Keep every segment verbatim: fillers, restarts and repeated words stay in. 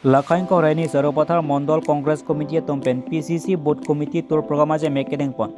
Lakha ingkoi ra hini Sarupathar Mondol Congress Committee atum pen P C C Booth Committee tour program ajeme kedengpon.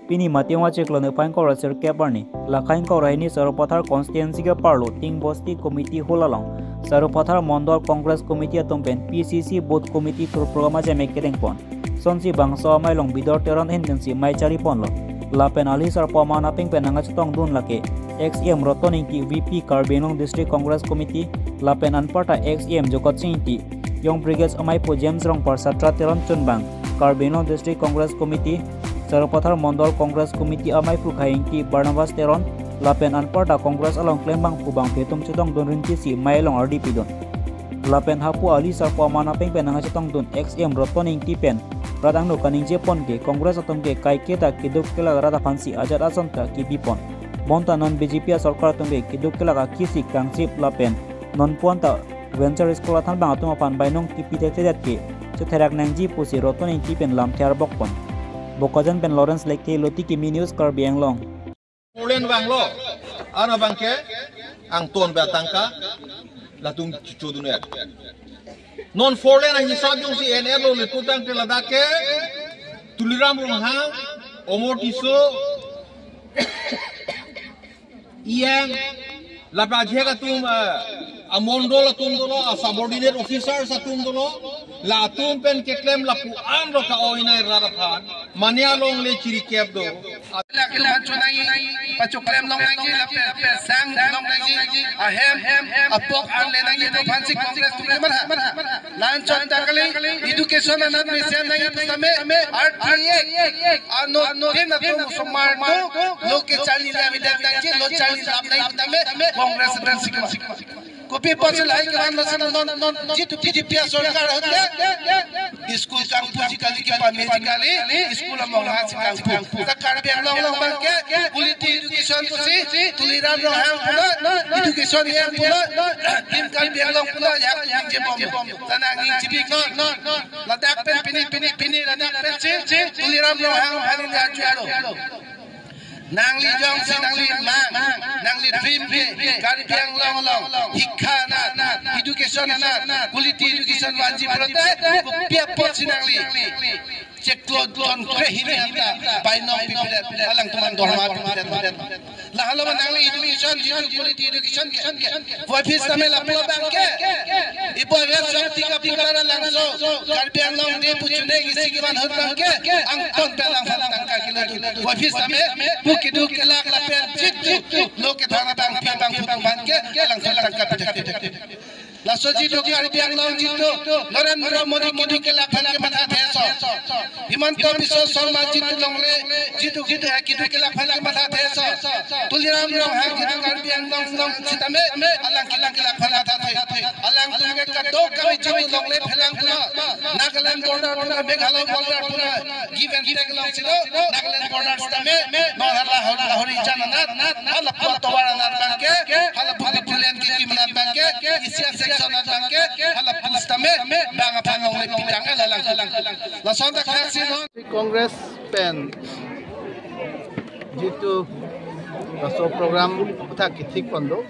Pini Mati ong achiklo niphai ingkoi ra sirkep arni Lakha ingkoi ra hini Sarupathar constituency keparlo Tingbosti Committee Hall along Sarupathar Mondol Congress Committee atum pen P C C Booth Committee tour program ajeme kedengpon. Sonsi bangso amei along Bidor Teron ahin pensi mei chariponlo. Lapen ali sarpo aman apeng pen nangkachetongdun lake ex E M Roton Ingti, V P Karbi Anglong District Congress Committee, lapen anparta ex E M Jokot Sing Ingti, Young Brigade ameipu James Rongphar, Satra Teron chunbang, Karbi Anglong District Congress Committee, Sarupathar Mondol Congress Committee ameipu Khai Ingti, Barnabas Teron, lapen anparta Congress along klembangphu bangphi atum chetongdun rinti si mei along ardi pidun. Lapen hapu ali sarpo aman apeng pen nangkachetongdun ex E M Roton Ingti pen rat angno kaningjepon ke Congress atum ke kaike ta keduk kelak arat aphansi ajat ason ta kebipon. Bonta non B J P asorkar atum ke keduk kelak akisik kangsip lapen nonpu-an ta Venture School athanbang atum aphan bainong kipi thekthedet ke chetherak nangji pusi Roton Ingti pen lamthe arbokpon. Bokajan pen Lawrence Lekthe, Loti Kimi News, Karbi Anglong. Four lane vanglo, ano abangke angton ba tangka latum chuchudun er. Non four lane ahisap jongsi en-etlo le putangte ladak ke Tuliram Ronghang, Omor Tisso, E M, lapen ajahak atum, eh, amondol atum dolo, a subordinate officers atum dolo, latum pen keklem lapu-an lo ka-oinai rat aphan, mane alongle chirikep do. Lak lak chonai, pachoklem longnangji, lapen sang longnangji, ahem, apok an lenangji, to aphansi Congress atum ke matha. La-an chot ta kali, education anat mesen nangji pusitame, R T A, ano, ano, tin atum osomar do, lo ke charli le avedet nangji, lo charli lap nangji pusitame, Congress atum si kevan. Kopi apotsi lahai kevan masi non, non, jitu B J P asorkar ahut ke, school kangpuji kali, kepameji kali, school among hasi kangpu. Ta Karbi Anglong along abangke, quality education pusi, Tuliram Ronghang pulo, education E M pulo, Team Karbi Anglong pulo, ya, ningjebom. Ta nangning chibik non, non, non. Ladak pen pini, pini, pini, ladak pensi, Tuliram Ronghang, hari ni ajulo. Nangli jongsi nangli mang, nangli dream ke, Karbi Anglong along, hikha anat, education anat, quality education vanji pulote, kopi apotsi nangli chiklo donkre hini anta bainong pipidet, alangtum an dorma pipidet. Lahelo ma nangli education, jitu quality education ke, voiphis tame lapu abangke. Ipo West Jaiñtia kapu Taralangso, Karbi Anglong de puchune isi kevan ahut abangke, angton pen alangphan tangka kelodun. Voiphis tame, pu keduk kelak lapen jitu, lo kethan abangpi bangphu atum aphan ke, alangphan tangka pithek pithek. Laso jitu Karbi Anglong jitu, Narendra Modi keduk kelak aphan ke mathathe so. Himanta Biswa Sarma jitu longle, jitu keduk, eh, keduk kelak aphan ke mathathe so. Tuliram Ronghang jitu Karbi Anglong along sitame, alang keduk kelak aphan mathathe. Alangtum ke kadokave jitu longle phelang pulo, Nagaland border pulo, Meghalaya border pulo, give and take along silo, Nagaland border sitame, non hala hori, hori jan anat, hala pu tovar anat abangke, hala pu Bidurlen ke kim anat abangke, East Jaintia section anat abangke, hala pu sitame, bang aphan longle pitang, eh, lalang. Lason ta khaksi non. Congress pen jitu laso program athak kethik pon do,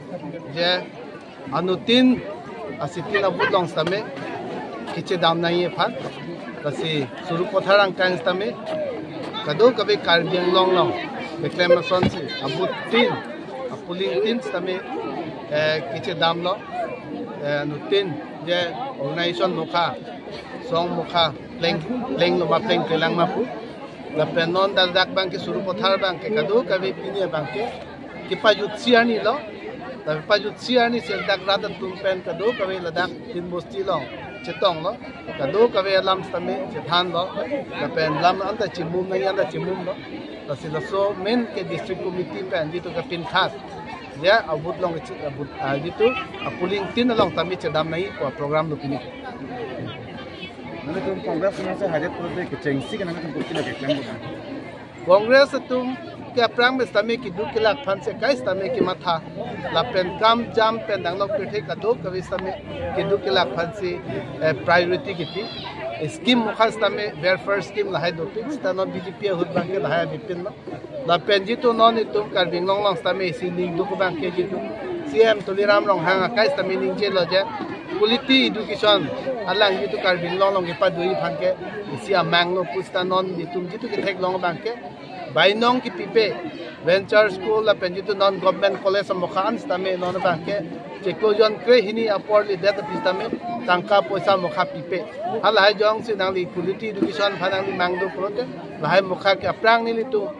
je anuttin asitin a-booth along sitame kachedam nangji aphan, lasi Sarupathar angkang sitame kadokave Karbi Anglong along keklem asonsi a-booth tin, a-polling tin sitame, eh, kachedamlo, eh, anuttin je organization mokha, song mokha, pleng, plenglo ma plengklelang ma pu. Lapen non dak abangke Sarupathar abangke kadokave pini abangke kepajutsi arni lo. Lapen pajutsi arni si dak rat atum pen kadokave ladak Tingbosti along chetonglo. Kadokave alam sitame chethanlo. Lapen lam anta chimum nangji anta chimumlo. Lasi laso main ke district committee pen jitu kapinkhat, ya, a-booth along chi, a-booth, ah, jitu a-polling tin along tame chedam nangji pu program lo pini. Nangtum Congress nang se hajet pulote kechengsi ke nangtum putila keklem bo. Congress atum ke aphrang me sitame keduk kelak aphan si kai sitame kematha. Lapen kam jam pen danglo kethe kadokave sitame keduk kelak aphan si, eh, priority kipi. Scheme mokha sitame welfare scheme lahai dopik, sita non B J P ahut abangke lahai abipinlo. Lapen jitu non itum Karbi Anglong along sitame isi ningduk abangke jitu C M Tuliram Ronghang akai sitame ningjelo je, Quality education alang jitu Karbi Anglong along kepadoji aphan ke isi amanglo pu seta non jitu jitu ketheklong abang ke bainong kepipe, venture school lapen jitu non government college amokha an sitame non abang ke chiklo jon kre hini apor lidet api sitame tangka poisa mokha pipe. Halahai jongsi nangli quality education aphan nangli mangdo pulote lahai mokha ke aphrang nelitum,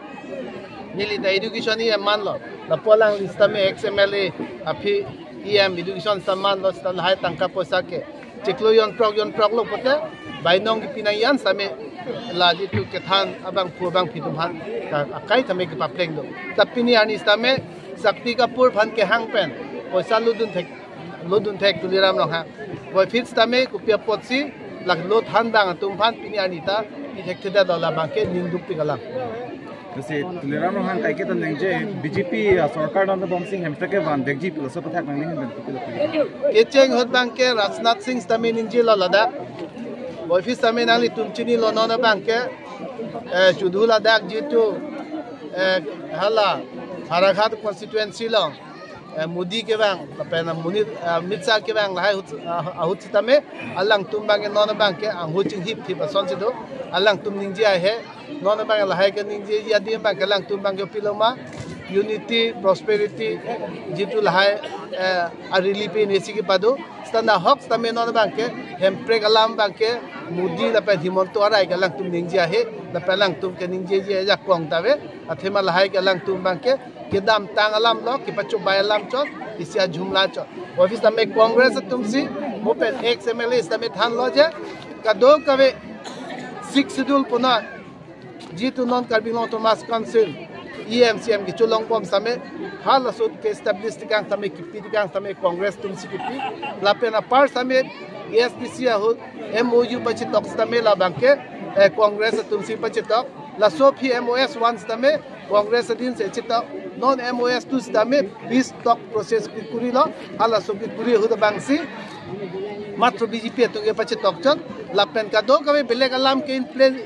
neli ta education E M manlo, lapu alangli sitame ex M L A aphi E M education sita manlo sita lahai tangka poisa ke chiklo jon throk jon throk lo pote bainong kepi nangji an sitame la jitu kethan abangphu abangphi atum aphan ta akai tame kepapleng do. Ta pini arni sitame Shakti Kapur aphan kehang pen poisa lodun thek, lodun thek Tuliram Ronghang. Boy fit sitame kopi apotsi lak lo than abang atum aphan pini arni ta pi thekthedet lo, labang ke ning dukpik alam. Lasi Tuliram Ronghang kaike ta ningje B J P, ah, sorkar nonta bomsi Hemprek kevan dekji pulo, laso aputhak nangning pen kopi lo? Kecheng ahut abang ke Rajnath Singh sitame ningjelo ladak. Boy fit sitame nanglitum chinilo non abang ke, eh, chudhu ladak jitu, eh, hala Howraghat constituency along, eh, Modi kevang, lapen Muni, eh, Amit Shah kevang lahai ahut, ah, ahut sitame alangtum abang ke non abang ke anghu chinghip thip ason si do. Alangtum ningje ahe, non abang lahai keningjeji adim abang ke alangtum abang ke pilo ma, unity, prosperity, jitu lahai, eh, a relief in isi kepado. Seta nahok sitame non abang ke Hemprek alam abang ke Modi lapen Himanta arai ke alangtum ningje ahe, lapen alangtum keningjeji ajakong ta ave. Athema lahai ke alangtum abang ke kedamtang alam lo, kepachobei alam chot, isi ajumla chot. Office tame Congress atum si, mo pen ex M L A sitame thanlo je, kadokave Sixth Schedule puna, jitu non Karbi Anglong Autonomous Council, E M, C M kecholong bom sitame, halaso ke establish tekang sitame, kipi tekang sitame, Congress atum si kipi, lapen apar sitame, A S D C ahut, M O U pachetok sitame labang ke, eh, Congress atum si pachetok, laso aphi M O S one sitame, Congress adin si chetok, non M O S two sitame peace talk process kekuri lo, halaso kekuri ahut abang si matro B J P atum ke pachetok chot, lapen kadokave belek alam ke in place,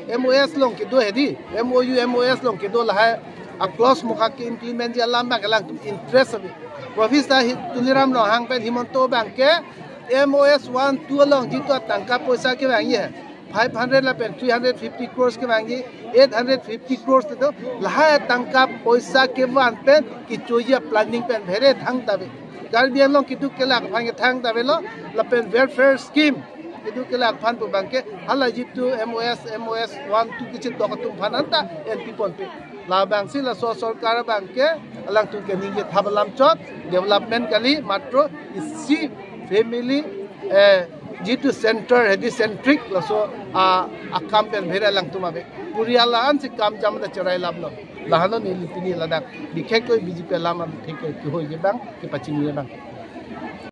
M O S along kedo hedi, M O U, M O S along kedo lahai a clause mokha ke implement ji alam abang ke alangtum interest ave. Professor hi Tuliram Ronghang pen Himanta abang ke M O S one two along jitu atangka poisa kevangji, five hundred lapen three hundred fifty crores kevangji, eight hundred fifty crores te do, lahai tangka poisa kevan pen kechoji aplanning pen bhere thangta ave. Karbi Anglong keduk kelak aphan ke thangta avelo, lapen welfare scheme keduk kelak aphan pu abang ke, hala jitu M O S, M O S one two kechetok atum aphan anta en piponpe. Labang si laso sorkar abang ke alangtum keningje thap alam chot, development kali, matro isi family, eh, jitu center, hedi centric laso a, akam pen bhere alangtum ave. Puri ala an si kam jam da cherai lap lo. Lahano neli pini ladak bikhek koi B J P alam an bikhek koi kehoi abang, kepachini abang.